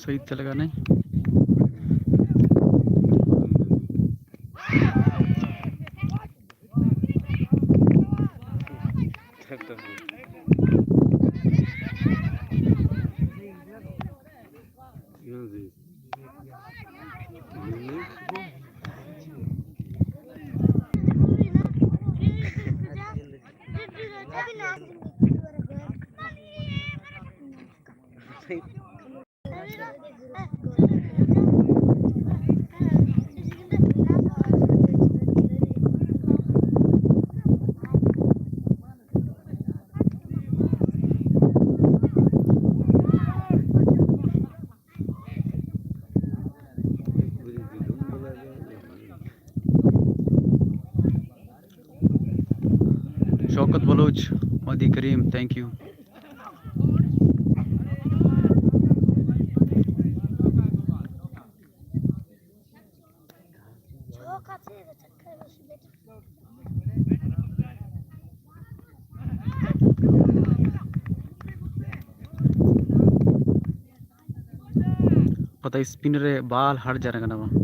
سعید چلگا نہیں۔ شوکت بلوچ، مہدی کریم، thank you. پتہ اسپنر بال ہر جرگہ نہ بنت۔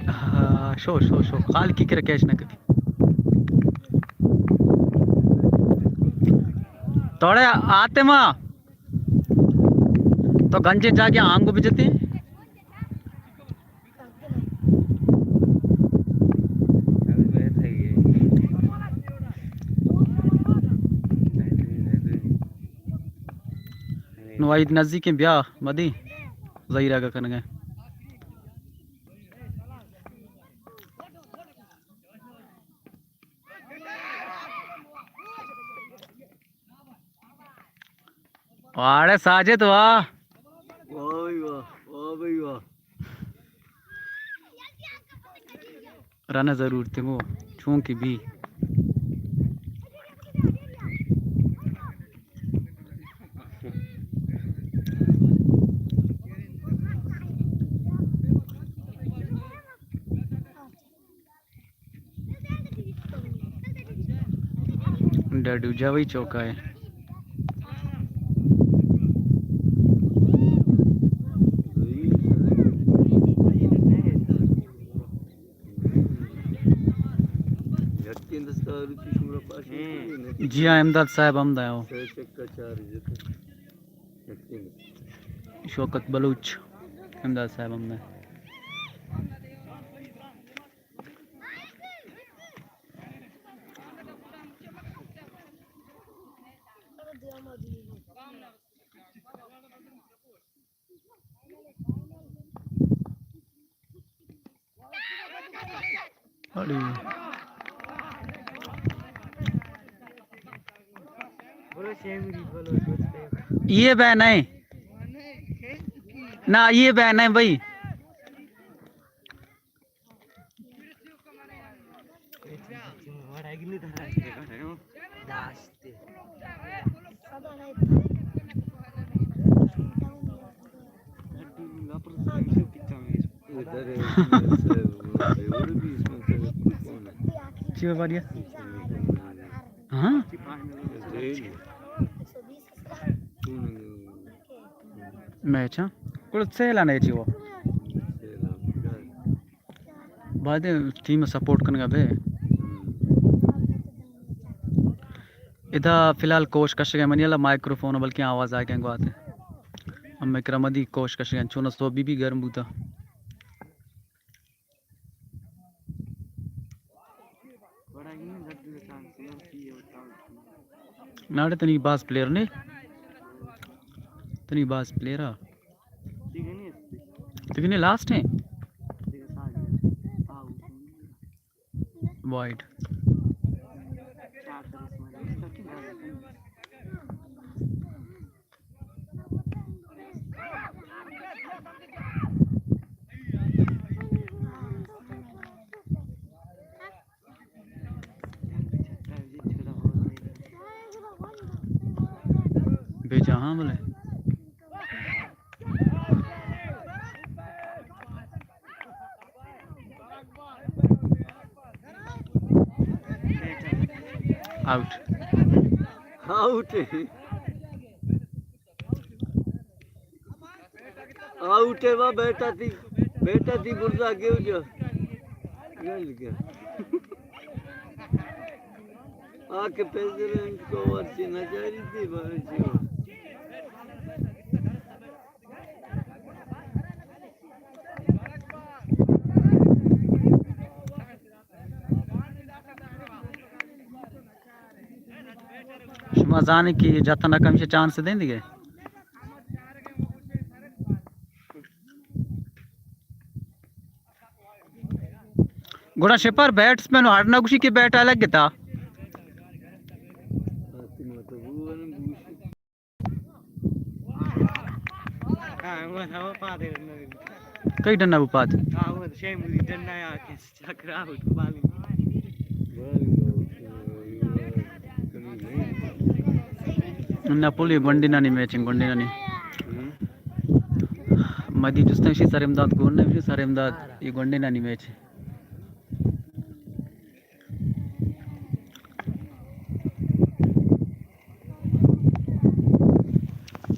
ہاں، شو، شو، شو۔ خالقی کرا کیچ نہ کپی۔ توڑے آتے ما۔ تو گنجے جاگے آنگو بجتے۔ نو عید نزیکیں، بیا مدی ظہیر آگا کنگے۔ واڑے ساجد واہ۔ واہ بھائی واہ، واہ بھائی واہ۔ رن ضرور تھے وہ، چونکہ بھی۔ ڈاڈو جاوئی چوکا ہے۔ جی ہاں، امداد صاحب ہم دے ہو۔ شوکت بلوچ، امداد صاحب ہم دے۔ اڑے۔ یہ بہ نہیں۔ نہ، یہ بہ نہیں بھائی۔ چی باریا؟ ہاں؟ میچ، ہاں؟ کل سیلا نہیں چی وہ۔ بعد ٹیم سپورٹ کنگا بے۔ ادا فی الحال کوش کشگ ءَ، منی اللہ مائیکروفون بلکیں آواز آئے گوات ءَ۔ ہم اکرم دی کوش کشگ ءَ، چون سو بی بی گرم بوتا۔ ناڑے تنی باز پلیئر نے۔ تنی باز پلیئر آ۔ تکنے لاسٹ ہیں۔ وائٹ۔ بے جہاں بلے۔ آؤٹ۔ آؤٹ ہے۔ آؤٹ ہے، واہ، بیٹا تھی، بیٹا تھی برزا گیو جو۔ گل گیا۔ آ کے پیسے رنگ کو ورچی نہ جاری تھی، بارے چیو۔ شما زانے کہ جتنا کم چانس دیں دیگہ۔ گڑا شپر بیٹسمین ہر نہ گوشی کہ بیٹ الگ گتا۔ کئی ڈنا بو پاد؟ نہ پولی گونڈینانی میچ، گونڈینانی۔ مدی جستن شی سر امداد گون نہ شی سر امداد، یہ گونڈینانی میچ۔